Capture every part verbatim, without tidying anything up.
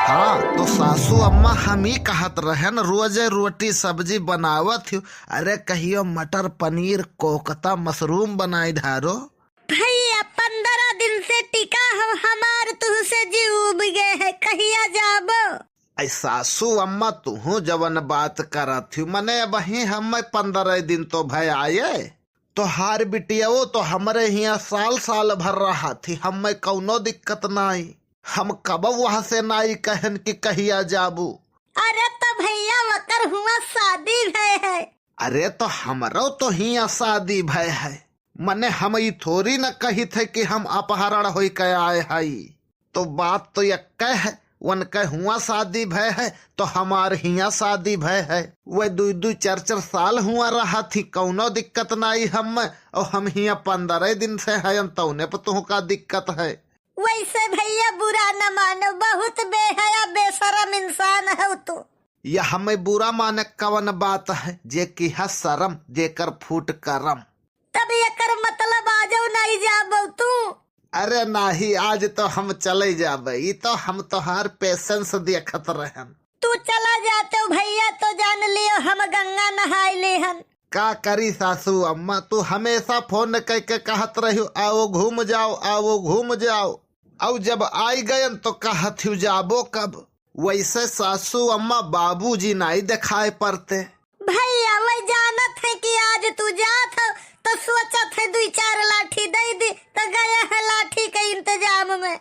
हाँ, तो सासू अम्मा, हम ही कहत रहन, रोजे रोटी सब्जी बनावत हिउ, अरे कहियो मटर पनीर, कोकता, मशरूम बनाई ढारो। भैया, पन्द्रह दिन से टिका हो, हमार तुहसे जीव उब गए है, कहिया जाबो? ऐ सासू अम्मा, तुहू जवन बात करत हिउ, मने अबहीं हम्मे पन्द्रह दिन तो भय आए। तोहार बिटियाओ तो हमरे हियाँ साल साल भर रहत ही, हम्मे कौनो दिक्कत नाई। हम कबो वहाँ से नाई कहन कि कहिया जाबू। अरे तो भैया, वकर हुआँ शादी भय है। अरे तो हमरो तो हियाँ शादी भय है। मने हम ई थोरी न कहित है कि हम अपहरण होई के आए हई। तो बात तो यक्के है, वनके हुआँ शादी भय है, तो हमार हियाँ शादी भय है। वह दुई दुई चार चार साल हुआँ रहत ही, कौनो दिक्कत नाई हम्मे, और हम हियाँ पन्द्रह दिन से हयन, तौने पर तुहका दिक्कत है। वैसे भैया बुरा न मानो, बहुत बेहया बेशरम इंसान हौ तू। यह हमें बुरा माने कवन बात है, जे किहा शरम, जेकर फूट करम। तब एकर मतलब आजो नाई जाबो तू? अरे नाही, आज तो हम चले जाबे, ई तो हम तोहार patience देखत रहन। तू चला जाते हो भैया तो जान लियो हम गंगा नहाई लेहन। का करी सासू अम्मा, तू हमेशा फोन कइके कहत रहियो, "आओ घूम जाओ, आओ घूम जाओ।" अउ जब आई गयन तो कहत हिउ, "जाबो कब?" वैसे सासू अम्मा बाबूजी नाई देखाए पड़ते। भैया, वही जानत है कि आज तू जात हो, तो सोचत है दुई चार लाठी दे दी, तो गया है लाठी के इंतजाम में।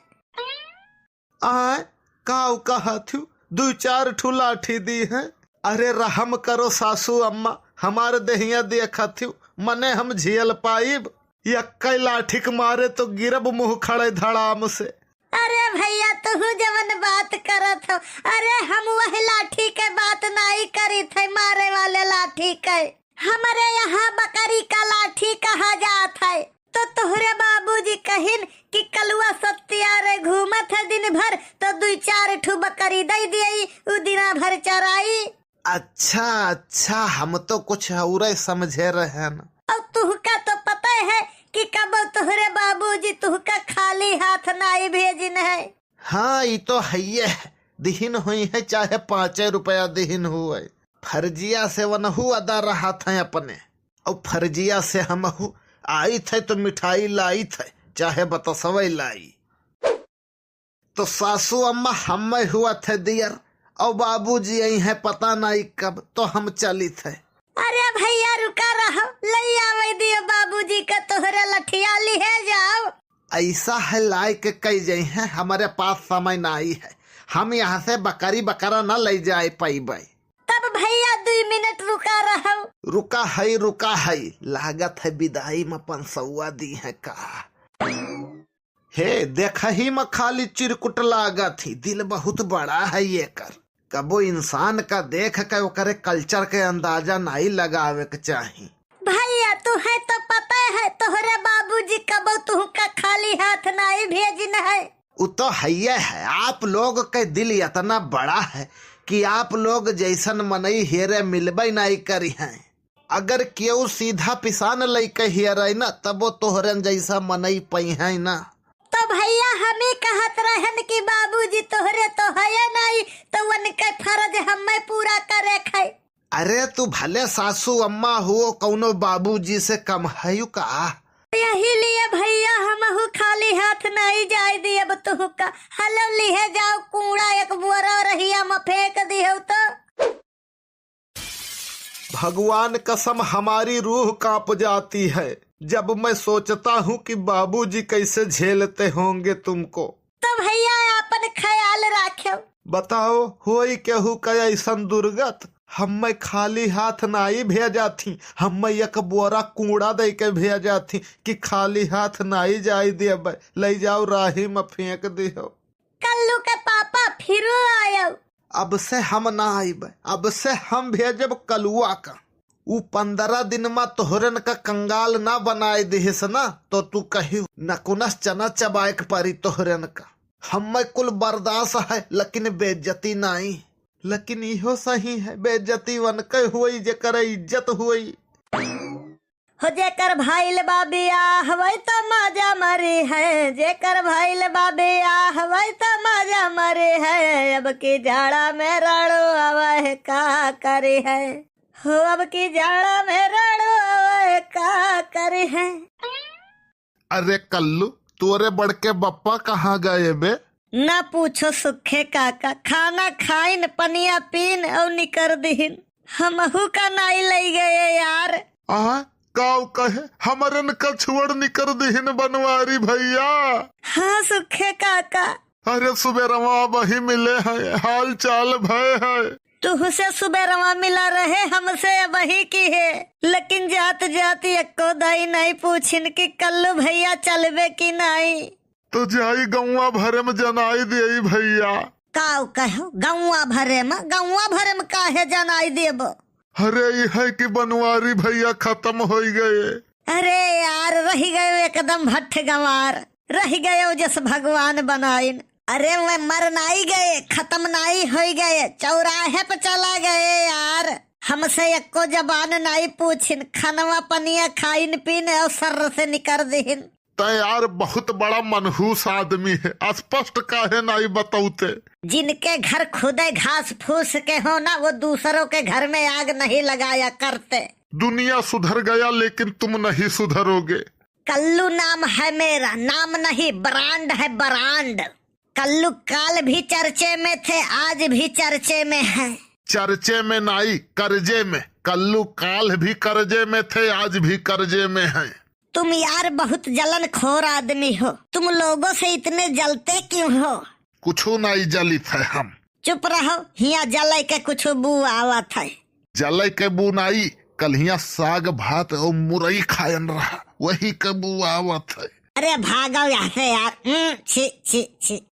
आय, काऊ कहत हिउ, दुई चार ठू लाठी दी है? अरे रहम करो सासू अम्मा, हमार देहिया देखत हिउ, मने हम झेल पाइब? यक्कै लाठी के मारे तो गिरब मुँह खड़े धड़ाम से। अरे भैया, तुहू जवन बात करत हो, अरे हम वही लाठी के बात नाई करित है, मारे वाले लाठी के। हमरे यहाँ बकरी का लाठी कहा जात है। तो तोहरे बाबूजी कहिन कि कलुआ सत्या रे घूमत है दिन भर, तो दुई चार ठू बकरी दई दियई, उ दिना भर चराई। अच्छा, अच्छा, हम तो कुछ औरे समझे रहन। और तुहका तो पता है कि कबो तोहरे बाबूजी तुहका खाली हाथ नाई भेजिन है। हाँ, ई तो हइये है, दिहिन हुई है, चाहे पाँचे रुपया दिहिन हुए। फर्जिया से वनहू अदा रहत है अपने, और फर्जिया से हमहू आइत है तो मिठाई लाइत है, चाहे बतसवै लाई। तो सासू अम्मा हम्मै हुआ थे दियर, और बाबूजी आई हैं पता नाई कब, तो हम चलित है। अरे भैया रुका रहो, लई आवे दियो बाबूजी का तोहरे लठिया लिहे जाओ। ऐसा है लायक कई जइहैं, हमरे पास समय नाई है, हम यहाँ से बकरी बकरा न लई जाए पइबै। तब भैया दुई मिनट रुका रहो। रुका है, रुका है, लागत है विदाई में पंसौआ दिहैं का। हे, देखही में खाली चिरकुट लागत ही, दिल बहुत बड़ा है एकर। कबो इंसान का देख के ओकरे culture के अंदाजा नाई लगावे के चाही। भैया, तुहैं तो पता है, तोहरे बाबूजी कबो तुहका खाली हाथ नाई भेजिन है। उ तो हइये है, आप लोग के दिल इतना बड़ा है कि आप लोग जैसन मनई हेरे मिलबै नाई करिहैं। अगर केहू सीधा पिसान लइके हेरै न, तबो तोहरन जैसा मनई पइहैं न। तो भैया, हम ही कहत रहन कि बाबूजी तोहरे तो हये नाई, तो उनके फर्ज हम्मै पूरा करे क है। अरे, तू भले सासू अम्मा हुओ, कौनो बाबूजी से कम हयू का? यही लिए भैया, हमहू खाली हाथ नाई जाए दियब तुहका। हलो, लिहे जाओ कूड़ा, एक बोरा रहिया में फेंक दिहो तो। भगवान कसम, हमारी रूह कांप जाती है, जब मैं सोचता हूँ कि बाबूजी कैसे झेलते होंगे तुमको। तो भैया, आपन ख्याल राख्यो। बताओ, होई केहू का ऐसन दुर्गत? हम्मै खाली हाथ नाई भेजा थी, हम्मै एक बोरा कूड़ा दे के भेजा थी कि खाली हाथ नाई जाई देबै, लई जाओ राही में फेंक दिहो। कल्लू के पापा फिरो आयो। अब से हम ना आइब, अब से हम भेजब कलुआ का। उ पन्द्रह दिन मा तोहरन का कंगाल ना बनाए दिहिस ना, तो तू कहियो, नकुनस चना चबाए के परी तोहरन का। हम्मै कुल बर्दाश्त है, लेकिन बेइज्जती नाई। लेकिन इहो सही है, बेइज्जती वनके हुई जेकर इज्जत हुई। हो जेकर भइल बा बियाह, वही त मजा मरी है, जेकर भइल बा बियाह, वही त मजा मरी है। अब की जाड़ा में राड़ो आवह का करी है, हो अब की जाड़ा में राड़ो आवह का करी है। अरे कल्लू, तोरे बड़के बप्पा कहाँ गए बे? ना पूछो सुखे काका, खाना खाइन, पनिया पीन और निकर दिहिन। हमहू का नाई लई गए यार। आ, काऊ कहे, हमरन का छोड़ निकर दिहिन बनवारी भइया। हाँ सुखे काका। अरे सुबेरवा वही मिले हैं, हाल चाल भय है। तुहसे सुबेरवा मिला रहे, हमसे वही की है, लेकिन जात जात एको दाई नाई पूछिन कि कल्लू भइया चलबे कि नाई। तो जाई गौवा भरे में जनाई देई भइया। काऊ कहो, गौवा भरे में? गौवा भरे में काहे जनाई देबो? अरे, ई है कि बनवारी भइया खत्म होई गए। अरे यार, रहि गयो एकदम भट्ठ गंवार, रहि गयो जस भगवान बनाइन। अरे, वे मर नाई गए, खत्म नाई होई गए, चौराहे पे चला गए यार। हमसे एको जबान नाई पूछिन, खनवा पनिया खाइन पीन और सर्र से निकर दिहिन। तै यार बहुत बड़ा मनहूस आदमी है, स्पष्ट काहे नाई बतौते? जिनके घर खुदे घास फूस के हो ना, वो दूसरों के घर में आग नहीं लगाया करते। दुनिया सुधर गया, लेकिन तुम नहीं सुधरोगे। कल्लू नाम है मेरा, नाम नहीं, ब्रांड है, ब्रांड। कल्लू काल भी चर्चे में थे, आज भी चर्चे में है। चर्चे में नाई, कर्जे में। कल्लू काल भी कर्जे में थे, आज भी कर्जे में हैं। तुम यार बहुत जलनखोर आदमी हो, तुम लोगों से इतने जलते क्यों हो? कुछू नाई जलित है हम। चुप रहो, हिया जलै के कुछू बू आवत है। जलै के बू नाई, कल हिया साग भात और मुरई खायन रहा, वही के बू आवत है। अरे भागो यहाँ से यार, हम्म, छी, छी, छी।